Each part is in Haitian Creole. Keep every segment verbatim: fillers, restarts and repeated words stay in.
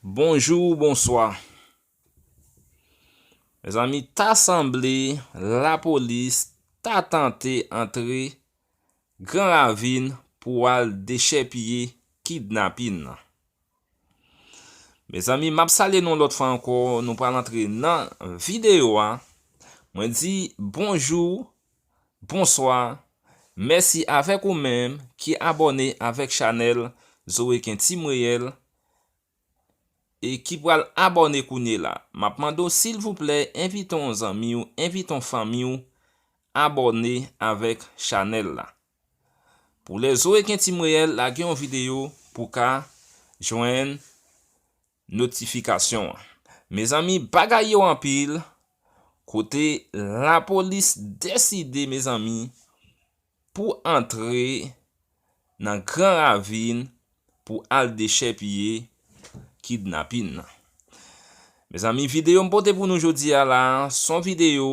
Bonjou, bonswa. Mezanmi, ta sanble lapolis ta tante antre Gran Ravin pou al dechèpiye kidnapin nan. Mezanmi, m ap salye nou lòt fwa ankò, nou pral antre nan videyo a. Mwen di bonjou, bonswa, mèsi avèk ou menm ki abòne avèk chanèl Zoe Kentim Reyèl e ki pral abòne kounye la. M ap mande w silvouplè, envite yon zanmi w, envite yon fanmi w, abòne avèk chanèl la. Pou lè Zoe Kentim Reyèl lage yon videyo pou ka jwenn notifikasyon an. Mezanmi, bagay yo anpil, kote lapolis deside, mezanmi, pou antre nan Gran Ravin pou al dechèpiye kidnapin nan. Mezanmi, videyo m pote pou nou jodi a la, se yon videyo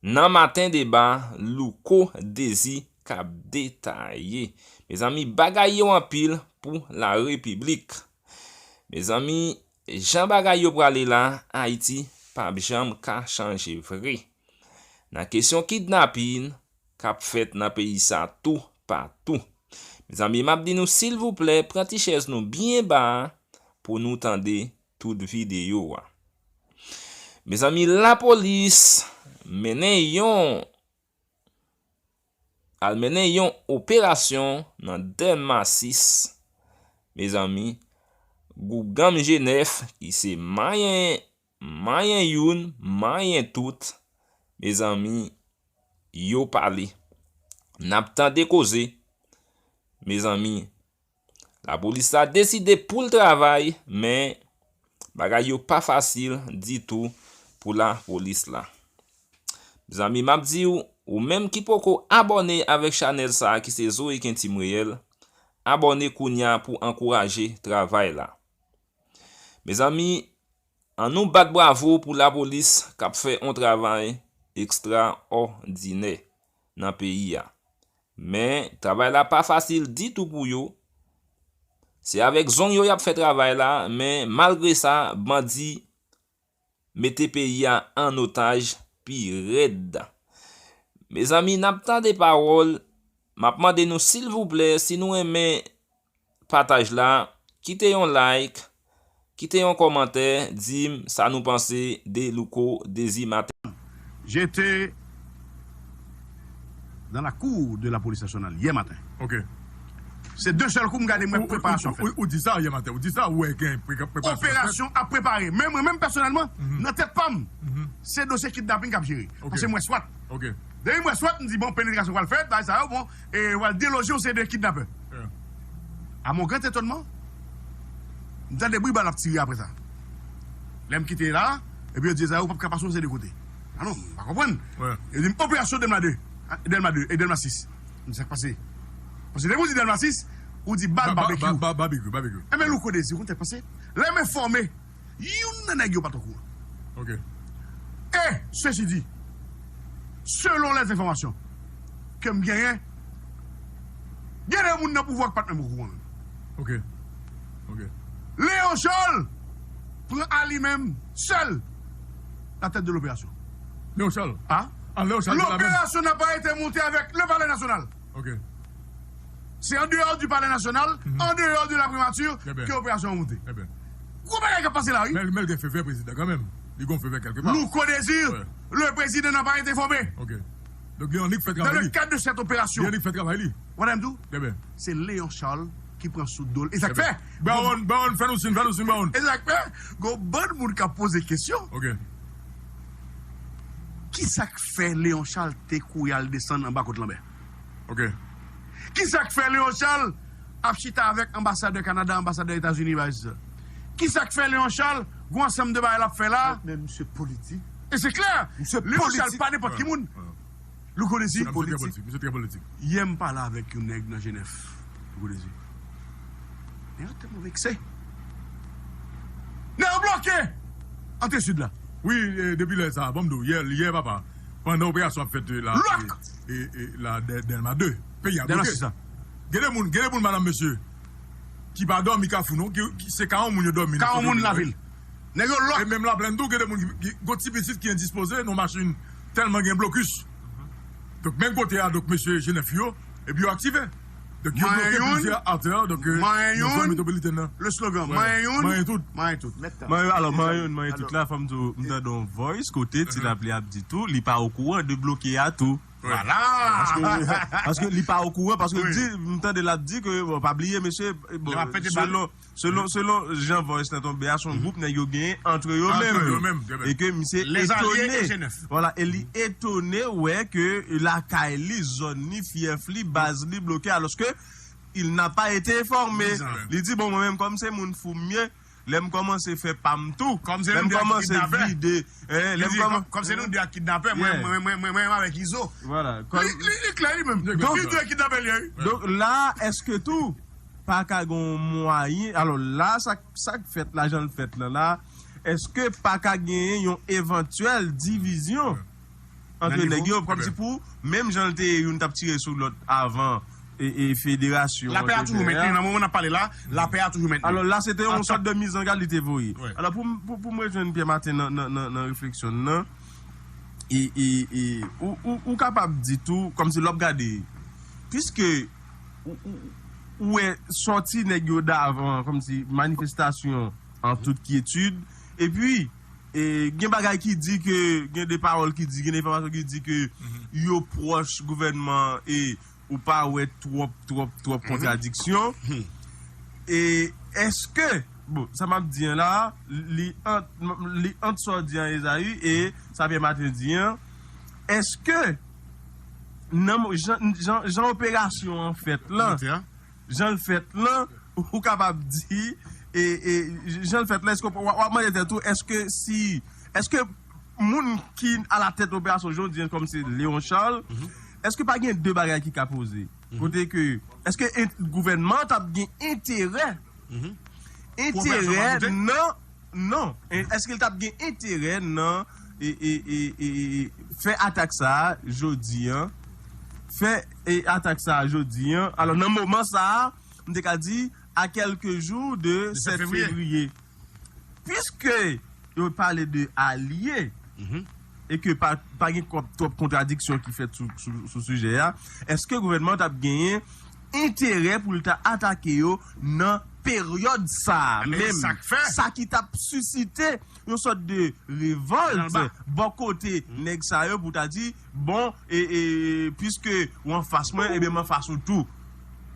nan Maten Deba, Louko Dezi k ap detaye. Mezanmi, bagay yo anpil pou la repiblik. Mezanmi, jan bagay yo prale la, Ayiti p ap janm ka chanje vre. Nan kesyon kidnapin k ap fèt nan peyi sa toupatou. Mezanmi, m ap di nou silvouplè, pran ti chèz nou byen ba pou nou tande tout videyo a. Mezanmi, lapolis mennen yon al mennen yon operasyon nan Dèlma sis, mezanmi, gwoup gang G nèf ki se manyen, manyen youn, manyen tout, mezanmi, yo pale. N ap tande koze, mezanmi, lapolis la deside pou l travay, men bagay yo pa fasil ditou pou lapolis la. Mezanmi, m ap di w, ou menm ki poko abòne avèk chanèl sa a ki se Zoe Kentim Reyèl, abòne kounye a pou ankouraje travay la. Mezanmi, ann nou bat bravo pou lapolis k ap fè yon travay ekstraòdinè nan peyi a. Men, travay la pa fasil ditou pou yo. Se avèk zong yo y ap fè travay la, men malgre sa, bandi mete peyi a an otaj pi rèd. Mezanmi, n ap tande pawòl, m ap mande nou silvouplè, si nou renmen pataj la, kite yon like, kite yon kòmantè, di m sa nou panse de Louko Dezi Maten. J'étais dans la cour de la police nationale hier matin. Ok. Se de sèl kou m gade mwen preparasyon fèt. Ou di sa yè maten, ou di sa, ou wè gen preparasyon. Operasyon ap prepare. Men mwen menm pèsonèlman, nan tèt pa m, se dosye kidnaping k ap jere. Paske m wè swat. Depi m wè swat, m di, bon, penetrasyon pral fèt, bagay sa yo, bon, e pral deloje yon seri de kidnapè. A mon grand étonnement, m tande bri bal ap tire apre sa. Lè m kite la, epi yo di, Ezayi, ou p ap ka pase yon seri de kote. A non, m pa konprann. Yo di m, operasyon Dèlma de. Dèlma de e Dèlma sis. M di, sa k pase? Paske depi ou di Dèlma sis, ou di bal, babekyou. Babekyou, babekyou. Enben, Louko Dezi, ou konn sa k pase? Lè m enfòme, youn nan nèg yo pa t okouran. Ok. E, sesi di, selon lèzenfòmasyon ke m genyen, gen de moun nan pouvwa k pa t menm okouran menm. Ok. Ok. Léon Charles pran a li menm sèl la tèt de l'opération. Léon Charles. Ah? Ah, Léon Charles. L'opération n'a pas été montée avec le Palais National. Ok. Se an deyò di Palais National, an deyò de la Primature ke operasyon an moute. Gwo bagay k ap pase la, wi. Men, men l gen fevè prezidan kanmenm. Li gon fevè kèlke pa. Louko Dezi, le président n'a pas été informé. Ok. Donk, li annik fè travay li. Dans le cadre de cette opération. Li annik fè travay li. Ou konprann m di w? Se Léon Charles ki pran sou do l. E sa k fè. Bawon, Bawon, fè nou siy, fè nou siy, Bawon. E sa k fè, gon bann moun k ap poze kesyon. Ok. Kisa k fè Léon Charles te kouri al desann anba kot Lanbè? Ok. Kisa k fè Léon Charles ap chita avèk anbasadè Kanada, anbasadè Etazini, bagay sa? Kisa k fè Léon Charles gon ansanm de bagay l ap fè la? Men misye politik. E se klè, Léon Charles pa nenpòt ki moun. Louko Dezi. Misye trè politik. Yè m pale avèk yon nèg nan Jenèf. Louko Dezi. Nèg yo tèlman vekse. Nèg yo bloke antre sid la. Wi, e, depi lè sa, ban m di w, yè, yè, papa, pandan operasyon ap fèt, e, la, e, e, la, Dè-, Dèlma de, peyi a bloke. Gen de moun, gen de moun, madanm, mesye. Ki pa dòmi Kafou non, ki, ki se ka yon moun yo dòmi. Ka yon moun lavil. Nèg yo lòk. E menm Laplèn tou, gen de moun ki, ki, gon ti pitit ki endispoze, nan machin, tèlman gen blokis. Donk, menm kote a, donk, mesye G nèf yo, epi yo aktive. Donk, yo bloke plizyè atè, donk, euh, nan zòn metwopolitèn nan. Le slogan, manyen youn, manyen tout. Manyen tout. Manyen, alò, manyen youn, manyen tout la, fò m di w, m tande yon voice kote Ti Lapli ap di tou, li pa okouran de bloke a tou. Vwala. Paske, paske li pa okouran, paske l di, m tande l ap di ke, bon, pa bliye, mesye, bon, selon, selon, selon jan voice lan tonbe a, se yon gwoup nèg yo genyen antre yo menm. E ke misye etone. Vwala, e li etone wè ke lakay li, zòn li, fyèf li, baz li bloke, alòske il n'a pas été informé. Li di, bon, mwen menm, kòm se moun fou m ye, lè m kòmanse fè pa m tou, lè m kòmanse vide, eh, lè m kòmanse. Kòm se nou de ak kidnapè, mwen, mwen, mwen, mwen, mwen avèk Izo. Vwala. Li, li, li klè li menm. Donk, Izo e kidnapè li ye, wi. Donk la, èske tou, pa ka gen yon mwayen, alò la, sa, sa k fèt la, jan l fèt la, la, èske pa ka genyen yon evantyèl divizyon ant nèg yo, kòmsi pou, menm jan l te ye, youn t ap tire sou lòt avan, e, e federasyon an te fè a. Lapè a toujou mentni, nan moman n ap pale la, lapè a toujou mentni. Alò, la, se te yon sòt de mizangad li te voye. Alò, pou m, pou, pou m rejwenn Pierre Martin nan, nan, nan, nan refleksyon l nan, e, e, e, ou, ou, ou kapab di tou, kòmsi lè w ap gade, piske ou, ou, ou wè sòti nèg yo davan, kòmsi manifestasyon an tout kyetid, epi, e, gen bagay ki di ke, gen de pawòl ki di, gen de enfòmasyon ki di ke yo pwòch gouvènman e ou pa wè twòp, twòp, twòp kontradiksyon. E èske, bon, sa m ap di an la, li ant, li ant sa w di an, Ezaü, e sa Pierre Martin di an, èske nan mo-, jan, jan, jan operasyon an fèt lan, jan l fèt lan, ou kapab di, e, e, jan l fèt lan, èske w, w ap mande tèt ou, èske si, èske moun ki alatèt operasyon jodi an, kòm se Léon Charles, èske pa gen de bagay ki ka poze? Kote ke, èske en-, gouvènman an t ap gen enterè, enterè nan, non, e, èske l t ap gen enterè nan, e, e, e, e, e, fè atak sa a jodi an, fè, e, atak sa a jodi an, alò nan moman sa a, m te ka di, à quelques jours de sèt fevriye. Piske yo pale de alye, e ke pa, pa gen twòp, twòp kontradiksyon ki fèt sou, sou, sou sijè a, èske gouvènman t ap genyen enterè pou l ta atake yo nan peryòd sa a menm? Sa ki t ap sisite yon sòt de revòlt bò kote nèg sa yo pou ta di, bon, e, e, piske w anfas mwen, ebyen, m anfas ou tou.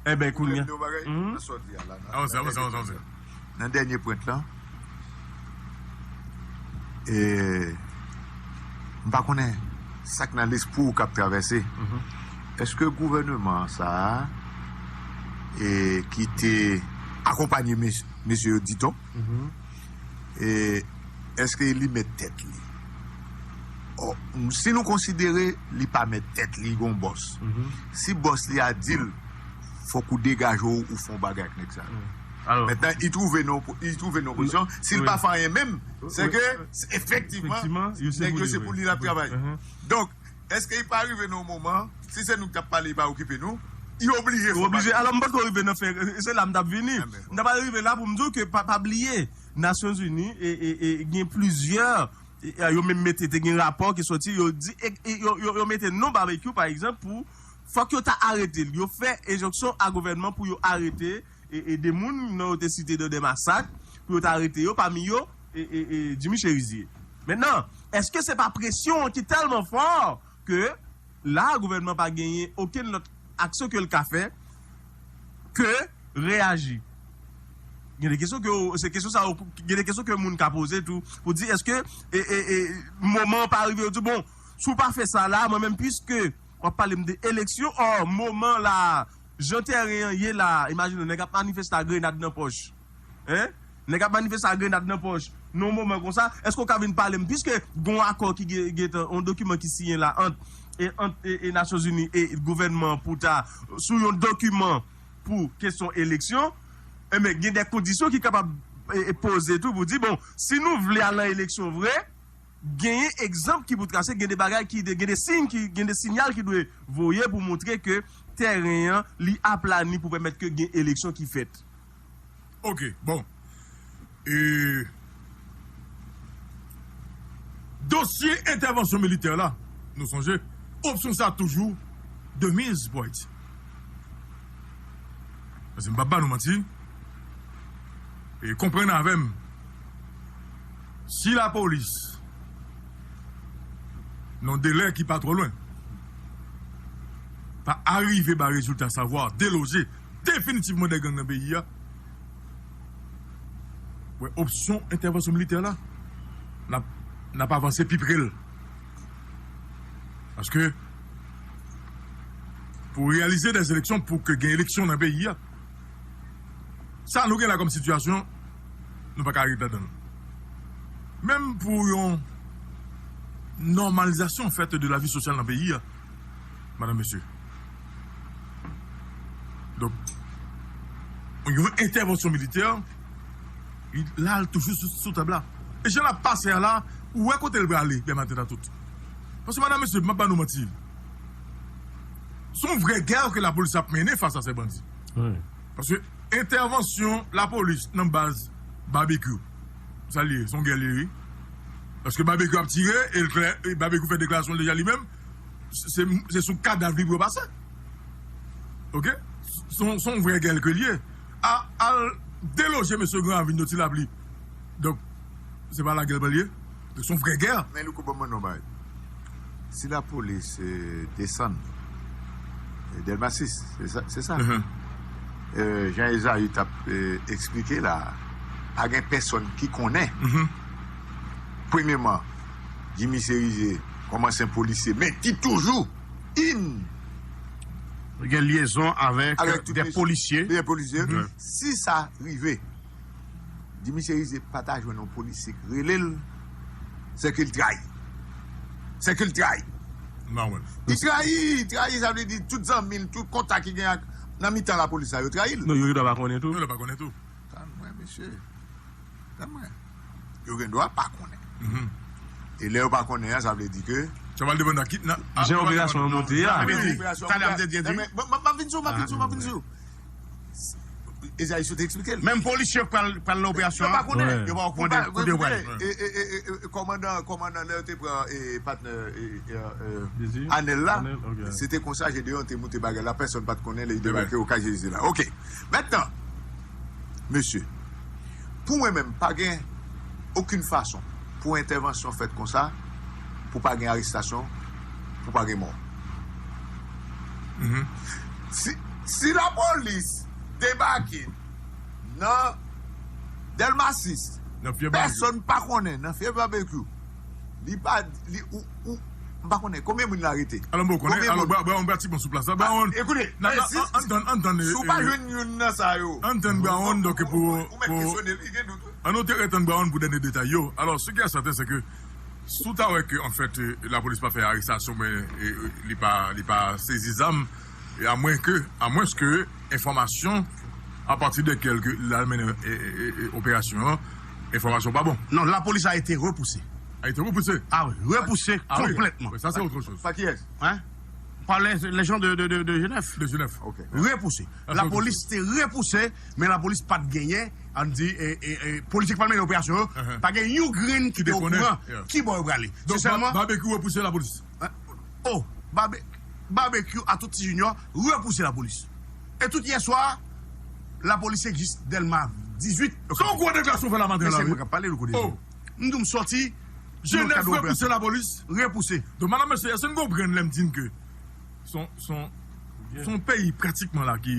Ebyen, kounye a. Nan sa w di a la, nan dènye pwent lan, e, m pa konnen sa k nan lespri w k ap travèse. Èske gouvèneman sa a, e, ki te akonpanye mes-, mesye yo, diton, e, èske li mèt tèt li? Ò, si nou konsidere li pa mèt tèt li, gon bòs. Si bòs li a di l, fòk ou degaje w, ou fè yon bagay ak nèg sa yo. Mentnan, li twouve nan yon po-, li twouve nan yon pozisyon, si l pa fè anyen menm, se ke, efektivman, nèg yo se pou li l ap travay. Donk, èske li pa rive nan yon moman, si se nou k t ap pale, li pa okipe nou, li oblije fè yon bagay. Alò, m poko rive nan fè, se la m t ap vini. M ta pral rive la pou m di w ke pa, pa bliye, Nasyonzini, e, e, e, gen plizyè, e, e, yo menm mete, te gen rapò ki soti, yo di, e, e, yo, yo, yo mete non Barbecue, pa egzanp, pou, fòk yo ta arete l. Yo fè enjonksyon a gouvènman pou yo arete, e, e, de moun, non, yo te site de, de masak, pou yo ta arete yo, pami yo, e, e, e, Jimmy Chérizier. Mentnan, èske se pa presyon an ki tèlman fò ke la, gouvènman pa genyen okenn lòt aksyon ke l ka fè ke reyaji? Gen de kesyon ke, se kesyon sa yo, gen de kesyon ke moun ka poze tou, pou di, èske, e, e, e, moman an pa rive, yo di, bon, si w pa fè sa la, mwen menm, piske w ap pale m de eleksyon, ò, moman la, jan tèren an ye la, imajine w, nèg ap manifeste a grenad nan pòch. Hein? Nèg ap manifeste a grenad nan pòch. Nan yon moman konsa, èske w ka vin pale m, piske gon akò ki gen, gen tan, yon dokiman ki siyen la ant, e, ant, e, e Nasyonzini e gouvènman an pou ta, sou yon dokiman pou kesyon eleksyon, enben, gen de kondisyon ki kapab, e, e, poze tou pou di, bon, si nou vle al nan eleksyon vre, genyen egzanp ki pou trase, gen de bagay ki, gen de siy ki, gen de siyal ki dwe voye pou montre ke tèren an, li aplani pou pèmèt ke gen eleksyon ki fèt. Ok, bon. E, dosye entèvansyon militè la, nou sonje, opsyon sa toujou de miz pou Ayiti. Paske m p ap ba nou manti, e konprann avè m, si lapolis, nan delè ki pa twò lwen, pa arive bay rezilta, savwa deloje definitivman de gang nan peyi a, wè, opsyon entèvansyon militè la, n ap, n ap avanse pi pre l. Paske, pou reyalize de eleksyon, pou ke gen eleksyon nan peyi a, sa nou gen la kòm sitiyasyon, nou pa ka ret ladan l. Menm pou yon nòmalizasyon fèt de lavi sosyal nan peyi a, madanm, mesye. Donk, yon entèvansyon militè, li la, l toujou sou, sou tab la. E jan l ap pase a la, ou wè kote l prale, dèmen maten nan tout. Paske, madanm, mesye, m ap ba nou manti. Se yon vrè gè ke lapolis ap mennen fas a se bandi. Wi. Paske entèvansyon lapolis nan baz Babekyou, sa l ye, se yon gè l ye, wi. Paske Babekyou ap tire, e l klè, e Babekyou fè deklarasyon l deja li menm, se, se sou kadav li pou yo pase. Ok? Se yon, se yon vrè gè l ke l ye. A, al deloje mesye Gran Ravin yo, Ti Lapli. Donk, se pa lagè l pral ye? Donk, se yon vrè gè. Men Louko, ban mwen non bay. Si lapolis, eh, desann, eh, Dèlma sis, se sa, se sa. Mhm. Eh, jan Ezayi t ap, eh, eksplike la, pa gen pèsonn ki konnen. Mhm. Premyeman, Jimmy Cerizé kòm ansyen polisye, men ki toujou in gen lyezon avèk, avèk tout de polisye. De polisye. Mhm. Si sa rive, Jimmy Cerizé pa ta jwenn yon polisye k rele l, se ke l trayi. Se ke l trayi. Li trayi, trayi, sa vle di tout zanmi l, tout kontak ki gen ak, nan mitan lapolis la, yo trayi l. Non, yo, yo dwa pa konnen tou. Yo dwa pa konnen tou. Tann mwen, mesye. Tann mwen. Yo gen dwa pa konnen. Mhm. E lè yo pa konnen an, sa vle di ke sa va depann nan ki, nan, jan operasyon an monte a. Jan operasyon an monte a. Talè m te di, di. Men, m, m, m ap vin sou, m ap vin sou, m ap vin sou. Ezayi sot eksplike l. Menm polisye k pral, pral nan operasyon an, yo pa konnen. Yo pa konnen kote yo pral. E, e, e, e, e, kòmandan, kòmandan, lè yo te pran, e, patnè, e, e, e, Anèl la, se te konsa Jedeon te moute bagay la, pèsonn pa t konnen lè li debake o Kay Jezi la. Ok. Mentnan, mesye, pou mwen menm, pa gen okenn fason pou entèvansyon fèt konsa, pou pa gen arestasyon, pou pa gen mò. Mhm. Si, si lapolis debake nan Dèlma sis, pèsonn pa konnen, nan Fyèv Babekyou, li pa, li, ou, ou, m pa konnen konbyen moun l arete. Alò, m pa konnen. Alò, Bra-, Brown pratiquement sou plas la. Brown, ekoute, ann tann, ann tann, si w pa jwenn youn nan sa yo, ann tann Brown, donk, pou, ou mèt kesyone l, li gen dout, wi. Ann nou te ret tann Brown pou dènye detay yo. Alò, ce qui est certain, c'est que si w ta wè ke, an fèt, eh, lapolis pa fè arestasyon, men, eh, eh, li pa, li pa sezi zam, e amwen ke, amwen ke enfòmasyon apati de kèl ke l al mennen, eh, eh, eh, eh, operasyon an, enfòmasyon pa bon. Non, lapolis a été repoussée. A été repoussée? Ah oui, repoussée complètement. Ah oui, sa se otre choz. Pa kiyès? Hein? Par les, les gens de, de, de, de Genève. De Genève. Ok. Repoussée. Lapolis te repouse, men lapolis pa t genyen, ann di, e, e, e, polisye k pral mennen operasyon yo, pa gen yon grenn ki te okouran ki bò yo prale. Se sèlman Babekyou repouse lapolis. Oh, Babe-, Babekyou a tout Ti Junior repouse lapolis. E tout yè swa, lapolis te jis Dèlma dizuit. Se yon gwo deklarasyon w fè la maten la, wi. Se mwen k ap pale, Louko. Oh. M di w m sòti. Jenèf repouse lapolis. Repouse. Donk, madanm, mesye, èske n konprann lè m di n ke se yon, se yon, se yon peyi pratikman la ki,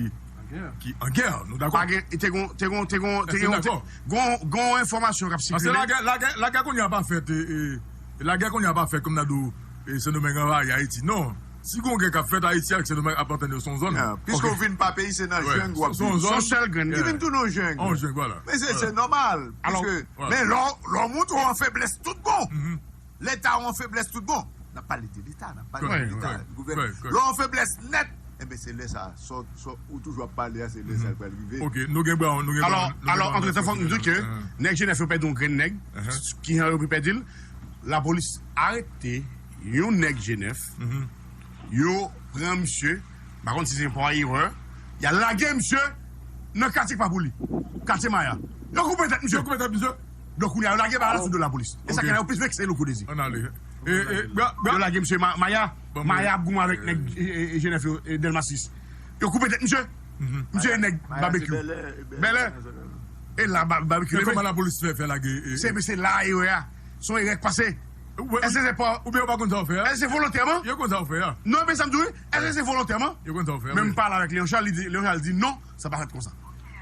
ki an gè, nou dakò? Pa gen, te gon, te gon, te gon, te gon, gon, gon enfòmasyon k ap sikile. Paske lagè, lagè, lagè kounye a pa fèt, e, e, lagè kounye a pa fèt kòm n ap di w, e, Sendomeng anvayi Ayiti. Non. Si gon gè k ap fèt, Ayiti ak Sendomeng ap antann yo, se yon zòn. Piske w vin pa peyi, se nan jeng w ap viv. Se yon sèl grenn. Li vin tounen yon jeng. Yon jeng, vwala. Men se, se nòmal. Piske, men lè w, lè w montre w an feblès tout bon. Leta w an feblès tout bon. N ap pale de Leta, n ap pale de Leta, gouvènman. Lè w an feblès nèt, enben, se lè sa, sa, sa, ou toujou ap pale a, se lè sa l pral rive. Ok, nou gen Brown, nou gen Brown. Alò, antretan, fòk nou di ke nèg Jenèf yo pèdi yon grenn nèg. Ki jan yo pèdi l? Lapolis arete yon nèg Jenèf. Yo pran misye, m pa konn si se pa erè, y al lage misye Nan katye k pa pou li. Katye Maya. Yo koupe tèt misye. Yo koupe tèt misye. Donk, kounye a, yo lage bagay la sou do lapolis. E sa k fè yo plis vekse Louko Dezi. Ann ale. E, e, bra, bra. Yo lage misye Ma-, Maya. Maya ap goumen avèk nèg, e, e, e, Jenèf yo, e, Dèlma sis. Yo koupe tèt misye. Misye e nèg Babekyou. Bèlè. E la, Ba-, Babekyou leve. Men kòman lapolis fè, fè lage, e, se, se la erè a. Se yon erè k pase. Èske se pa, oubyen yo pa konn sa yo fè a? Èske se volontèman? Yo konn sa yo fè a. Non, men sa m di w, èske se volontèman? Yo konn sa yo fè a, men m pale avèk Léon Charles, li di, Léon Charles di non, sa pa fèt konsa.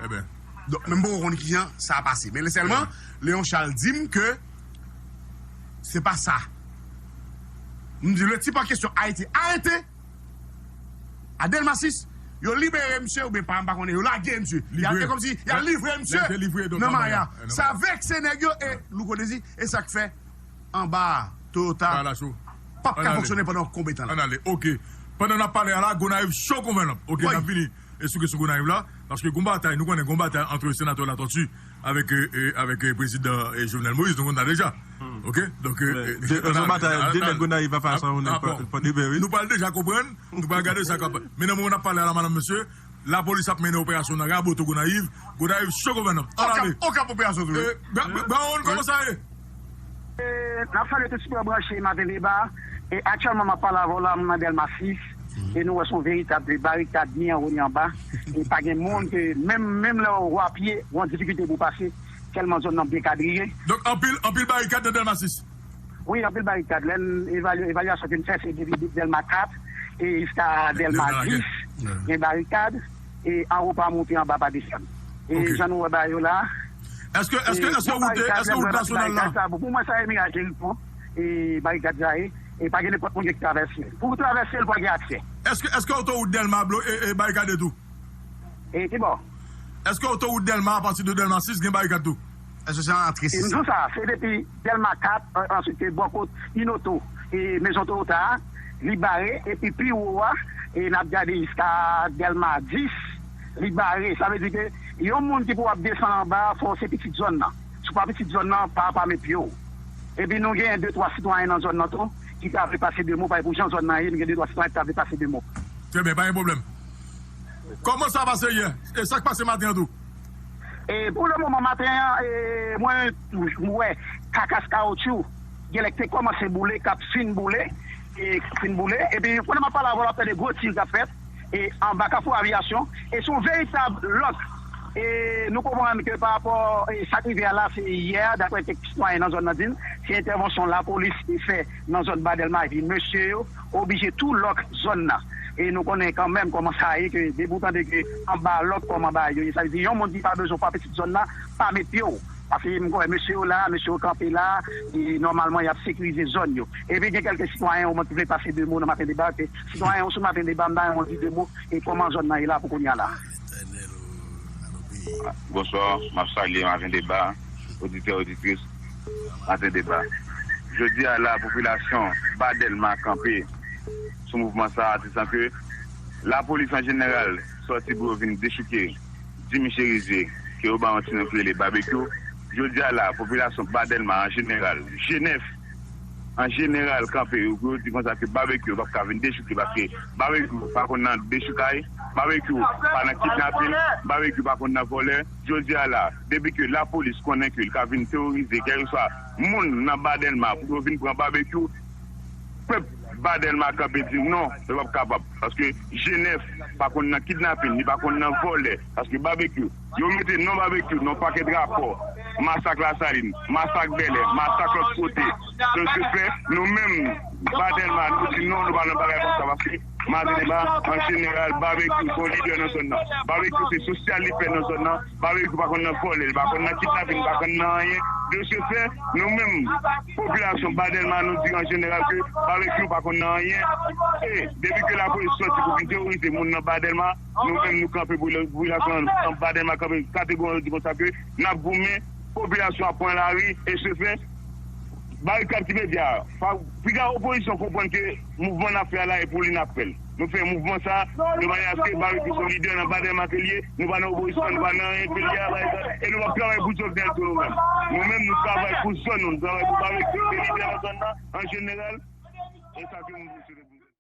Eben. Donk, men m poko konn kijan sa pase. Men sèlman, Léon Charles di m ke se pa sa. M di, le type en question a été arrêté à Delma sis. Yo libere misye oubyen pa, m pa konnen. Yo lage misye. Livre. E kòmsi y a livre misye nan Maya. Sa vekse nèg yo e Louko Dezi. E sa k fè anba a, Toyota p ap ka fonksyone pandan yon konbyen tan la. Ann ale, ok. Pandan n ap pale a la, Gonayiv cho kon vè lanp. Ok, n ap vini e sou kesyon Gonayiv la, paske gon batay, nou konnen gon batay ant senatè Latortue avèk, e, e, avèk, e, prezidan, e, Jovenel Moïse, nou konn sa deja. Ok? Donk, e, e, de, ann ale, batay, de nèg Gonayiv ap fè sa, nou pran de bè, wi. Nou pral deja konprann, nou pral gade sa k ap, men nan moman n ap pale a la, madanm, mesye, lapolis ap mennen operasyon nan Raboto Gonayiv. Gonayiv cho kon vè lanp. Ann ale. Okap, Okap operasyon tou, wi. E, Ba-, Ba-, Baron, kòman sa ye? E, n ap salye tout sipè branche Maten Deba. E aktyèlman, m ap pale avè w la, m nan Dèlma sis. E nou wè se yon veritab barikad, ni anwo, ni anba. E pa gen moun ke, menm, menm lè w a pye, w an difikilte pou w pase, tèlman zòn nan byen kadriye. Donk, anpil, anpil barikad nan Dèlma sis? Wi, anpil barikad. Lè n evalye, evalyasyon ke n fè, se depi Dèlma kat e jiska Dèlma dis, gen barikad. E anwo pa monte, anba pa desann. E jan nou wè bagay yo la. Èske, èske, èske wout, èske wout nasyonal la? Pou mwen, sa e Miraj Jeriko, e barikad sa ye. E pa gen nenpòt moun ki travèse. Pou w travèse l, fò gen aksè. Èske, èske otowout Dèlma blo-, e, e barikade tou? E ki bò? Èske otowout Dèlma, apati de Dèlma sis, gen barikad tou? Èske se antre sis? E m di w sa, se depi Dèlma kat, an-, answit se bò kot Inoto, e mezon Toyota a, li bare, epi pi wo a, e n ap gade jiska Dèlma dis, li bare. Sa vle di ke yon moun ki pou ap desann anba a, fò w se pitit zòn nan. Si w pa pitit zòn nan, pa, pa met pye w. Epi nou gen de, twa sitwayen nan zòn nan tou, ki ta vle pase de mo, paske pou jan zòn nan ye, nou gen de, twa sitwayen ki ta vle pase de mo. Trè byen, pa gen pwoblèm. Kòman sa pase yè? E sa k pase maten an tou? E pou le moman, maten an, e, mwen, mwen wè kakas kawotchou, genlè k te kòmanse boule, k ap fin boule, e k ap fin boule. Epi, pandan m ap pale avè w, w ap tande gwo tir k ap fèt, e, anba Kafou Aviyasyon. E se yon veritab lòk. E nou konprann ke pa rapò, e, sa k rive a la, se yè, daprè kèk sitwayen nan zòn nan di n, se entèvansyon lapolis ki fè nan zòn Ba Dèlma, epi mesye yo oblije tou lòk zòn nan. E nou konnen kanmenm kòman sa ye, ke depi w tande ke anba lòk kòman bagay yo ye, sa vle di yon moun ki pa bezwen w pa pitit zòn nan, pa met pye w. Paske m kwè mesye yo la, mesye yo kanpe la, e nòmalman y ap sekirize zòn yo. Epi gen kèlke sitwayen omwen ki vle pase de mo nan Maten Deba, ke sitwayen yo sou Maten Deba, m ta renmen w di de mo, e kòman zòn nan ye la pou kounye a la. Bonswa, m ap salye Maten Deba, oditè, oditris Maten Deba. Jodi a la, popilasyon Ba Dèlma kanpe sou mouvman sa a, te san ke lapolis an jeneral sòti pou yo vin dechouke Jimmy Chérizier, ke yo ba yon ti non ki rele Babekyou. Jodi a la, popilasyon Ba Dèlma an jeneral, Jenèf an jeneral kanpe yo pou yo di konsa ke Babekyou p ap ka vin dechouke, paske Babekyou pa konn nan dechoukay, Babekyou pa nan kidnapin, Babekyou pa konn nan vòlè. Jodi a la, depi ke lapolis konnen ke l ka vin teworize kèlkeswa moun nan Ba Dèlma pou yo vin pran Babekyou, pèp Ba Dèlma kanpe di non, yo p ap kapab. Paske Jenèf pa konn nan kidnapin, li pa konn nan vòlè. Paske Babekyou, yo mete non Babekyou nan pakèt rapò. Masak Lasalin, masak Bèlè, masak lòt kote. Donk, se fè, nou menm, Ba Dèlma, nou di non, nou pa nan bagay konsa. Paske Maten Deba, an jeneral, Babekyou se yon lidè nan zòn nan. Babekyou se sosyal li fè nan zòn nan. Babekyou pa konn nan vòlè, li pa konn nan kidnapin, li pa konn nan anyen. De se fè, nou menm, popilasyon Ba Dèlma, nou di an jeneral ke Babekyou pa konn nan anyen. E depi ke lapolis sòti pou vin teworize moun nan Ba Dèlma, nou menm nou kanpe pou popilasyon an Ba Dèlma kanpe kategorikman di konsa ke n ap goumen, popilasyon ap pran lari, e se fè, barikad ki pedi a, pa, piga opozisyon konprann ke mouvman n ap fè a la e pou li n ap fè l. Nou fè mouvman sa a de manyè aske Babekyou se yon lidè nan Ba Dèlma ke l ye, nou pa nan opozisyon, nou pa nan anyen ke l ye a, e nou p ap travay pou Jovenel tou nou menm. Nou menm, nou travay pou zòn nou, nou travay pou Babekyou, se lidè nan zòn nan, an jeneral, e sa ke nou vle sou